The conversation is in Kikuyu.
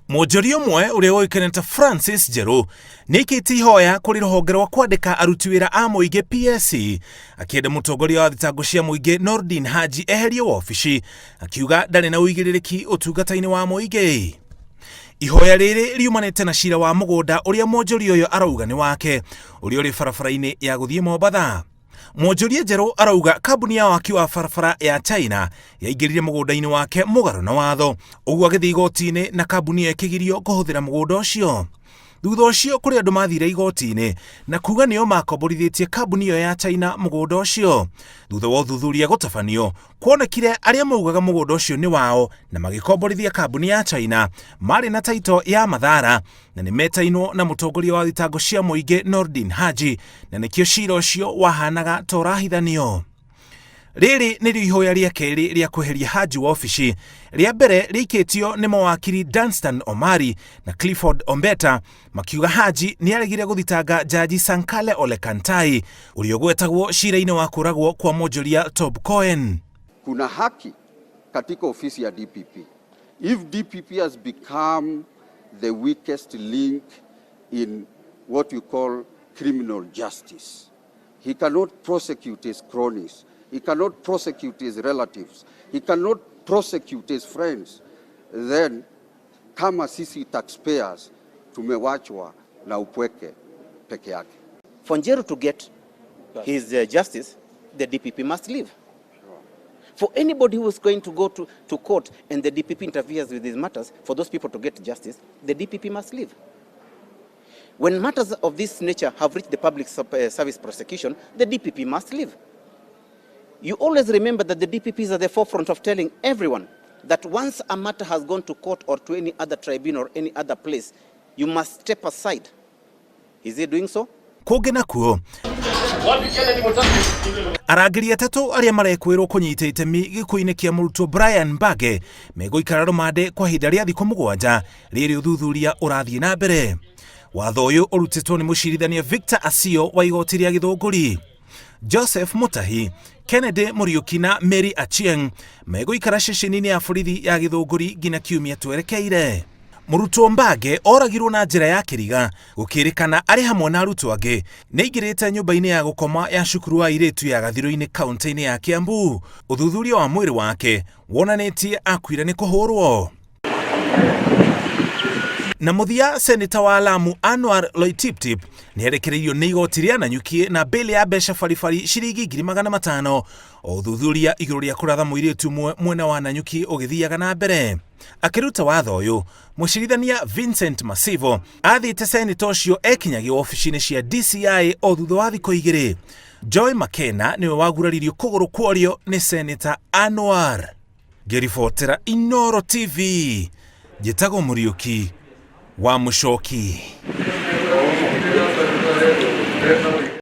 Mwonjoria ũmwe ũrĩa ũĩkaine ta Francis Njerũ nĩaikĩtie ihoya kũrĩ rũhonge rwa kwandĩka aruti wĩra a mũingĩ PSC akĩenda mũtongoria wa thitango cia mũingĩ Nordin Haji eherio wabici akiuga ndarĩ na ũigĩrĩrĩki ũtungata-inĩ wa mũingĩ. Ihoya rĩrĩ riumanĩte na cira wa mũgũnda ũrĩa mwonjoria ũyũ arauga nĩ wake ũrĩa ũrĩ barabara-inĩ ya gũthiĩ Mombatha. Mwonjoria Njerũ arauga kambuni ya waki wa barabara ya China yaingĩrire mũgũnda-inĩ wake mũgarũ na watho, ũguo agĩthiĩ igoti-inĩ na kambuni ĩyo ĩkĩgirio kũhũthĩra mũgũnda ũcio. Thutha ũcio kũrĩ andũ mathire igoti-inĩ na kuga nĩo makomborithĩtie kambuni ĩyo ya China mũgũnda ũcio. Thutha wa ũthuthuria gũtabanio, kuonekire arĩa maugaga mũgũnda ũcio nĩ wao na magĩkomborithia kambuni ya China marĩ na taito ya Mathara na nĩ metainwo na mũtongoria wa thitango cia mũingĩ Nordin Haji na nĩkĩo cira ũcio wahanaga ta ũrahithanio. Rĩrĩ nĩrĩo ihoya rĩa kerĩ rĩa kweheria Haji wabici. Rĩa mbere rĩikĩtio nĩ mawakiri Danstan Omari na Clifford Ombeta makiuga Haji nĩ aregire gũthitanga Jaji Sankale Ole Kantai ũrĩa ũgwetagwo cira-inĩ wa kũragwo kwa mwonjoria Tob Cohen. Kuna haki katika ofisi ya DPP. If DPP has become the weakest link in what you call criminal justice, he cannot prosecute his cronies, he cannot prosecute his relatives, he cannot prosecute his friends, then kama sisi taxpayers tumewachwa na upweke peke yake. For Njeru to get his justice, the DPP must leave. For anybody who is going to go to court and the DPP interferes with these matters, for those people to get justice, the DPP must leave. When matters of this nature have reached the public service prosecution, the DPP must leave. You always remember that the DPP is at the forefront of telling everyone that once a matter has gone to court or to any other tribunal or any other place, you must step aside. Is he doing so? Kũngĩ nakuo arangĩri atatũ arĩa marekwĩrwo kũnyita itemi gĩkuũ-inĩ kĩa mũrutwo Brian Mbage megũikara rũmande kwa ihinda rĩa thikũ mũgwanja rĩrĩ ũthuthuria ũrathiĩ na mbere. Watho ũyũ ũrutĩtwo nĩ mũcirithania Victor Asio wa igoti rĩa Gĩthũngũri. Joseph Mutahi, Kennedy Muriuki na Mary Achieng megũikara ceceni-inĩ ya borithi ya Gĩthũngũri nginya kiumia twerekeire. Mũrutwo Mbage oragirwo na njĩra ya kĩriga gũkĩrĩkana arĩ hamwe na arutwo angĩ nĩaingĩrĩte nyũmba-inĩ ya gũkoma ya cukuru wa airĩtu ya Gathirũ-inĩ kaunti-inĩ ya Kiambu. Ũthuthuria wa mwĩrĩ wake wonanĩtie akuire nĩ kũhũrwo. Na mũthia seneta wa Lamu Anwar Loitiptip nĩarekereirio nĩ igoti rĩa Nanyuki na bail ya mbeca baribari ciringi 500,000 o ũthuthuria igũrũ rĩa kũratha mũirĩtu ũmwe mwena wa Nanyuki ũgĩthiaga na mbere. Akĩruta watho ũyũ, mũcirithania Vincent Masivo athĩte seneta ũcio ekinyagie wabici-inĩ cia DCI o thutha wa thikũ igĩrĩ. Joy Makena nĩwe waguraririo kũgũrũ kwa ũrĩo nĩ seneta Anwar. Ngĩribotera Inooro TV, njĩtagwo Mũriũki wa Mũcoki.